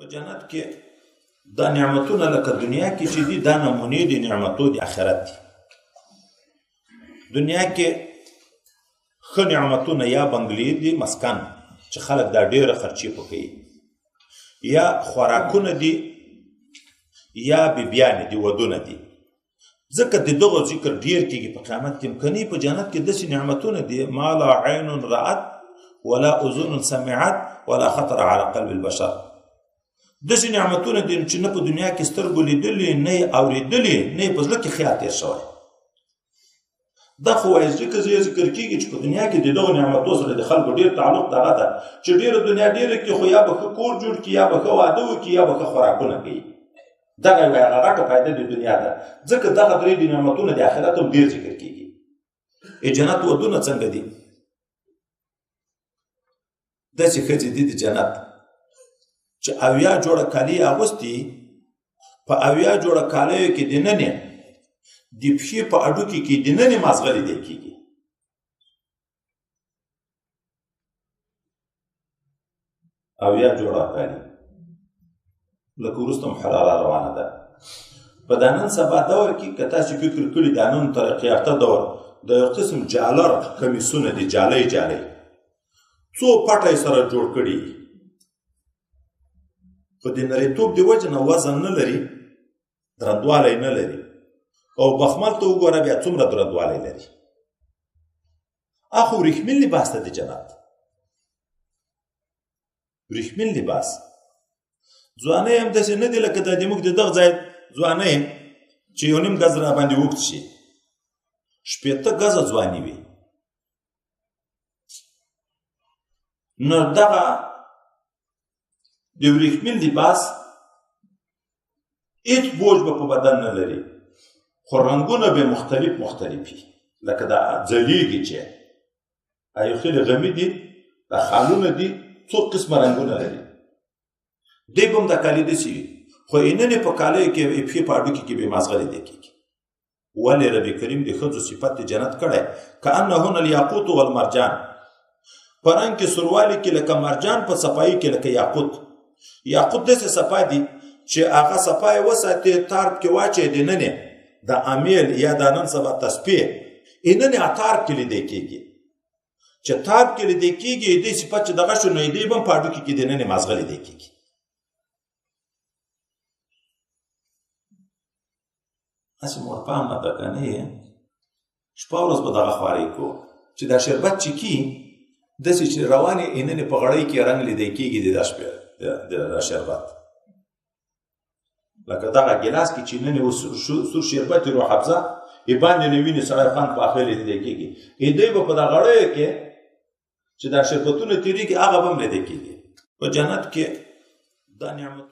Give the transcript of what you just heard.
په جنت کې دا نعمتونه لکه دنیا کې چې دي، دا نمونې دي نعمتو د آخرت دي. دنیا کې ښه نعمتونه یا بنګلې دي، مسکن چې خلک دا ډېره خرچې پکوي، یا خوراکونه دي، یا بیبیانې دي، ودونه دي. ځکه د دغو ذکر ډېر کېږي په قیامت کې. کني په جنت کې داسې نعمتونه دي، ما لا عین رأت ولا اذن سمعت ولا خطر على قلب البشر. داسې نعمتونه دي چې نه په دنیا کې سترګو لیدلي، نه یې اورېدلي، نه یې په زړه کې خیال تېر شوی. دا خو وایي ځکه ذکر کېږي چې په دنیا کې د دغو نعمتو سره د خلکو ډېر تعلق دغه ده چې ډېره دنیا ډېره کې خو یا به ښه کور جوړ کړي، یا به ښه واده وکړي، یا به ښه خوراکونه کوي. دغه یوه هغه غټه فایده د دنیا ده، ځکه دغه درې د نعمتونه د آخرت هم ډېر ذکر کېږي. جنت ودونه څنګه دي؟ داسې ښځې دي د جنت چې 70 جوړه کالي یې اغوستي، په 70 جوړه کالیو کې دننې د پښې په هډوکي کې دننې مازغه لیدل کېږي. 70 جوړه کالي لکه وروسته هم حراره روانه ده. په دا نن سبا دور کې که تاسې فکر کړي، دا نن ترقي یافته دور د یو قسم جالر کمیسونه دي، جالۍ جالۍ څو پټه یې سره جوړ کړي، خو د نریتوب د وجې نه وزن نه لري، درندوالی نه لري. او بخمل ته وګوره بیا څومره درندوالی لري. اخو ورېښمین لباس ته د جنت ورېښمین لباس. ځوانۍ هم داسې نه دي لکه د موږ د دغه ځای ځوانۍ چې یو نیم ګز را باندې اوږد شي، 60 ګزه ځواني وي. نو دغه د ورېښمین لباس هېڅ بوج به په بدن نه لري، خو رنګونه به مختلف مختلف وي، لکه دا ځلېږي چې ایو خېلې غمي دي، دا خالونه دي، څو قسمه رنګونه لري. دی به هم دا کالي داسې وي، خو ایننې په کالیو کې پښې په هډوکي کې بې مازغه لیدل کېږي. ولې رب کریم د ښځو صفت د جنت کړی، کأنهن الیاقوت والمرجان. په رنګ کې سوروالي کې لکه مرجان، په صفایي کې لکه یاقوت. یاقوت داسې صفا دي چې هغه صفا یې وساتې، تار پکې واچوې، دننې د امیل یا د نن سبا تسپې ایننې تار کې لیدل کېږي. چې تار کې لیدل کېږي، دې صفت چې دغه شو، نو دې به هم په هډوکي کې دننې مازغه لیدل کېږي. هسې مور پام نه ده که نه یې شپه ورځ به دغه خوارۍ کوو چې دا شربت چې کي داسې چې روانې ایننې په غړۍ کې رنګ لیدل کېږي د دا شپې د شربت، لکه دغه ګیلاس کې چې نن اوس سور شربت روح افزا یې باندې نه ویني، سړی خوند پاخه لیدل کېږي. دی به په دغه غړیو کې چې دا شربتونه تېرېږي هغه به هم لیدل کېږي. په جنت کې دا نعمت